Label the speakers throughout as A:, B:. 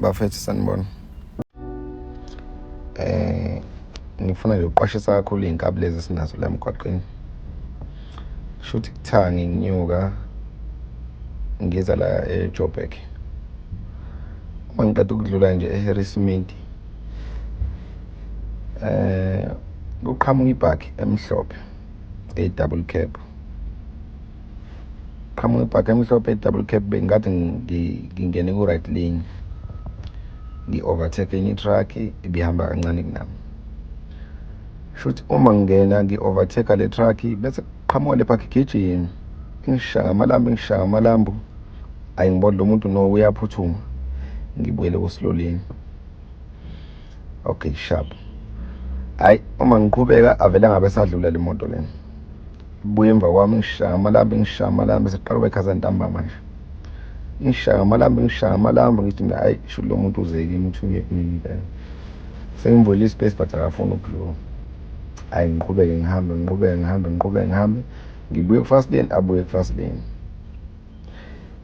A: Bafethu, sanibona. Ngifuna nje ukuqwashisa kakhulu iy'nkabi lezi esinazo la emgwaqeni. Shuthi kuthangi nginyuka ngiza la eJoburg. Uma ngiqeda ukudlula nje eHarrismith, kuqhamuka ibhakhi emhlophe eyi-double cab. Qhamuka ibhakhi emhlophe eyi-double cab, bengathi ngingene ku-right lane, ngi-overtake enye i-truck ibihamba kancane kunami. Shuthi uma ngingena ngi-overtake le truck, bese kuqhamuka le bhakhi igijima, ingishaya ngamalambu, ingishaya ngamalambu. Hhayi, ngibona lo muntu no uyaphuthuma, ngibuyele ku-slow lane. Okay, sharp. Hhayi, uma ngiqhubeka avele ngabe esadlula le moto lena. Ibuye emva kwami, ingishaya ngamalambu, ingishaya ngamalambu, sekuqala ukuba ikhaza ntambama nje. Ingishaya ngamalambu, ingishaya ngamalambu, ngithi mina hhayi, shuthi lo muntu uze kimi uthunywe kumina impela. Sengimvulile i-space but akafuni ukudlula. Hhayi, ngiqhubeke ngihambe, ngiqhubeke ngihambe, ngiqhubeke ngihambe, ngibuye ku-fast lane, abuye ku-fast lane.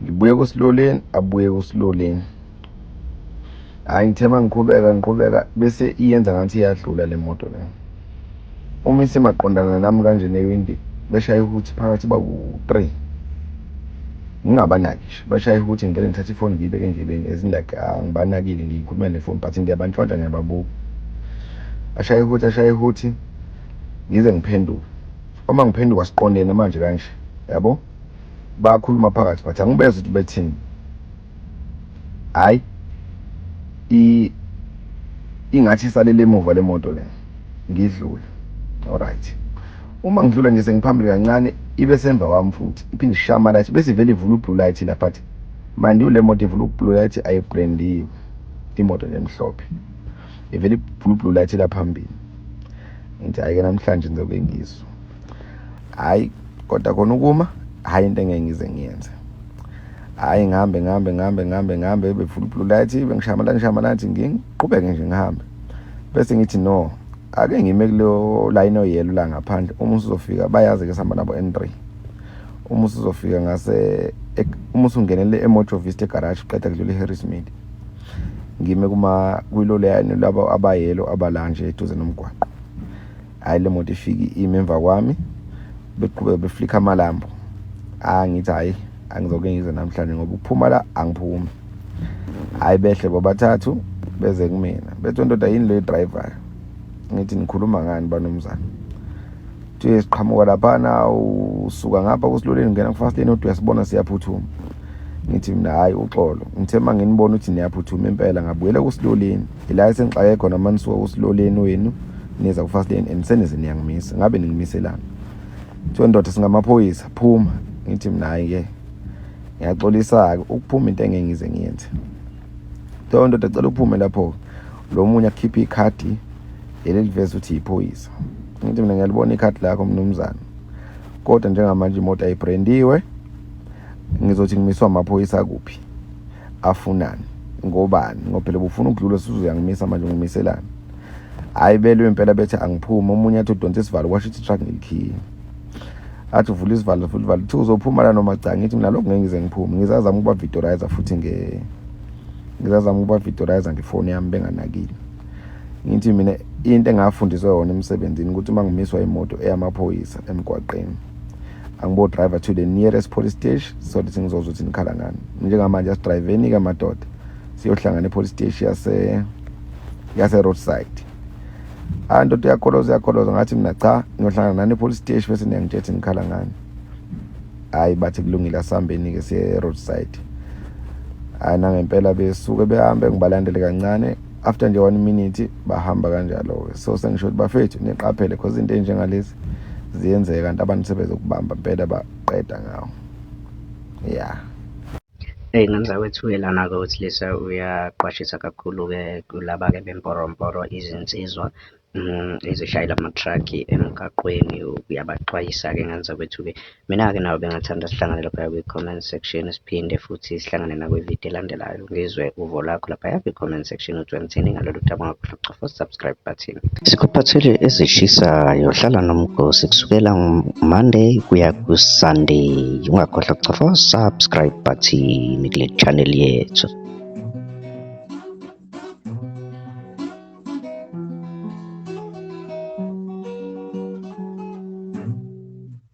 A: Ngibuye ku-slow lane, abuye ku-slow lane. Hhayi, ngithe uma ngiqhubeka ngiqhubeka bese iyenza ngathi iyadlula le moto le. Uma isimaqondana nami kanje newindi, beshaya ukuthi phakathi bawu-three. Ngingabanaki nje, bashaya ukuthi ngivele ngithathe ifoni ngiyibeke endlebeni as in like angibanakile, ngikhuluma nefoni but ngiyabantshontsha, ngiyababuka. Ashaye ukuthi, ashaye ukuthi, ngize ngiphenduke. Uma ngiphenduka siqondene manje kanje, yabo? Bayakhuluma phakathi but angibezwa ukuthi bethini. Hhayi, ingathi isalele emuva le moto le, ngidlule. Alright. Uma ngidlula nje sengiphambili kancane, ibe semva kwami futhi, iphinde ishaye ama-light, bese ivele ivula u-blue light la, but mind you le moto ivula u-blue light ayibrandiwe, imoto nje emhlophe. Ivele ivula u-blue light la phambili. Ngithi hhayi-ke namhlanje ngizoke ngizwe. Hhayi, kodwa khona ukuma, hhayi into engeke ngize ngiyenze. Hhayi, ngihambe ngihambe ngihambe ngihambe ngihambe, bevula u-blue light, bengishaya ama-light, ngishaya ama-light, ngiqhubeke nje ngihambe. Bese ngithi no, ake ngime kuleyo line oyelo la ngaphandle, uma usuzofika bayazi-ke sihamba nabo N3. Uma usuzofika ngase, uma usungenele eMojo Vista egarage, uqeda kudlula iHarrismith. Ngime kuma kuyilo line labo abayelo abala nje eduze nomgwaqo. Hhayi, le moto ifike ime emva kwami, beqhubeka beflikha amalambu. Ah, ngithi hhayi, angizoke ngize namhlanje ngoba ukuphuma la angiphumi. Hhayi, behle bobathathu beze kumina, bethi ndoda yini le driver? Ngithi nikhuluma ngani banumzane? Kuthiwe siqhamuka laphana, usuka ngapha ku-slow lane ungena ku-fast lane, uthi uyasibona siyaphuthuma. Ngithi mina hhayi, uxolo, ngithe uma nginibona ukuthi niyaphuthuma impela ngabuyela ku-slow lane. Ila esengixake khona uma nisuka ku-slow lane wenu niza ku-fast lane and senize niyangimisa, ngabe ningimiselani? Kuthiwe ndoda singamaphoyisa, phuma. Ngithi mina hhayi-ke ngiyaxolisa-ke, ukuphuma into engeke ngize ngiyenze. Kuthiwa ndoda cela uphume lapho-ke. Lo munye akhiphe ikhadi leli eliveza ukuthi yiphoyisa. Ngithi mina ngiyalibona ikhadi lakho mnumzane, kodwa njengamanje imoto ayibrandiwe, ngizothi ngimiswa amaphoyisa kuphi, afunani, ngobani? Ngoba phela ubufuna ukudlula usuzuyangimisa manje, ngimiselani? Hhayi, belwe impela bethi angiphume. Omunye athi udonsa isivalo, kwasho ukuthi i-truck ngilikhiye. Athi uvula isivalo, uvula isivalo, kuthiwa uzophuma la noma cha. Ngithi mina lokhu ngeke ngize ngiphume, ngizazama ukuba-videorize futhi ngizazama ukuba-videorize ngefoni yami benganakile. Ngithi mina into engafundiswa yona emsebenzini ukuthi uma ngimiswa imoto eyamaphoyisa emgwaqeni, angibo driver to the nearest police station so that ngizozwa ukuthi nikhala ngani. Njengamanje asidriveni-ke madoda, siyohlangana e-police station yase roadside. Ah, ndoda iyakoloza, iyakoloza. Ngathi mina cha, ngiyohlangana nani e-police station bese niyangitshela ukuthi nikhala ngani. Hhayi, bathi kulungile, asihambeni-ke siye roadside. Hhayi, nangempela besuke behambe, ngibalandele kancane, after nje 1 minute bahamba kanjalo-ke. So sengisho ukuthi bafethu niqaphele, cause into ey'njengalezi ziyenzeka, kanti abantu sebezokubamba impela baqeda ngawo. Yeah.
B: Eyi, ngane zakwethu-ke lana-ke wesilisa uyaqwashisa kakhulu-ke kulaba-ke bemporomporo, izinsizwa ezishayela ama-truck emgaqweni, uyabaxwayisa-ke ngane zakwethu-ke. Mina-ke nawe bengathanda sihlangane laphaya kwi-comment section, siphinde futhi sihlangane nakwividiyo elandelayo. Ngizwe uvo lakho laphaya kwi-comment section ukuthi wena uthini ngalolu daba. Ungakhohlwa ukucofa u-subscribe button. Sikuphathele ezishisayo, hlala nomgosi kusukela Monday kuya ku-Sunday. Ungakhohlwa ukucofa u-subscribe button kule channel yethu.